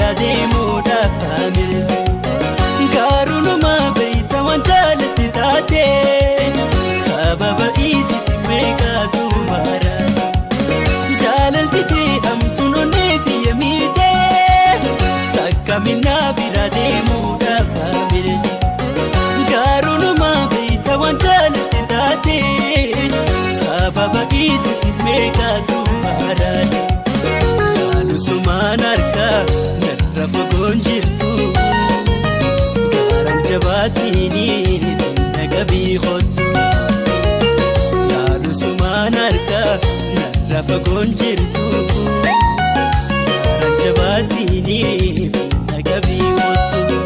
bira deemuudhaaf haamilti. Garuu numa beeyta waan jaalatti taate sababa isitti meeqatu maraate. Jaalalti tee hamtuun onneeti yemiite sakkaminaa bira deemuudhaaf haamilti. Garuu numa beeyta waan jaalatti taate sababa isitti meeqatu maraate. Sumaan harka narra fagoon jirtu gaaraan jabaatini naga biiqotu. Laalu sumaan harka narra fagoon jirtu gaaraan jabaatini naga biiqotu.